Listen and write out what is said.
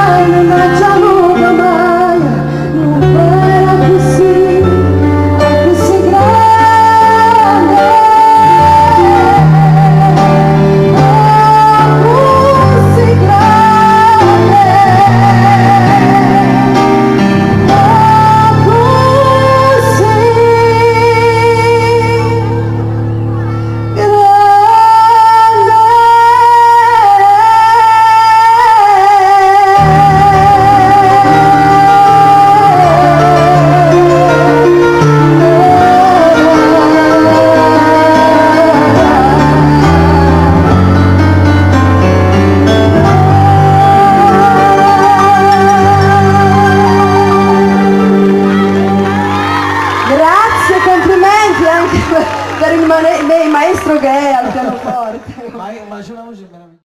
Nun aggia avuto maje nu bene accussì, accussì grande. Accussì grande. Accussì Grazie, complimenti anche per il maestro che è al pianoforte. Ma, ma c'è una voce meravigliosa.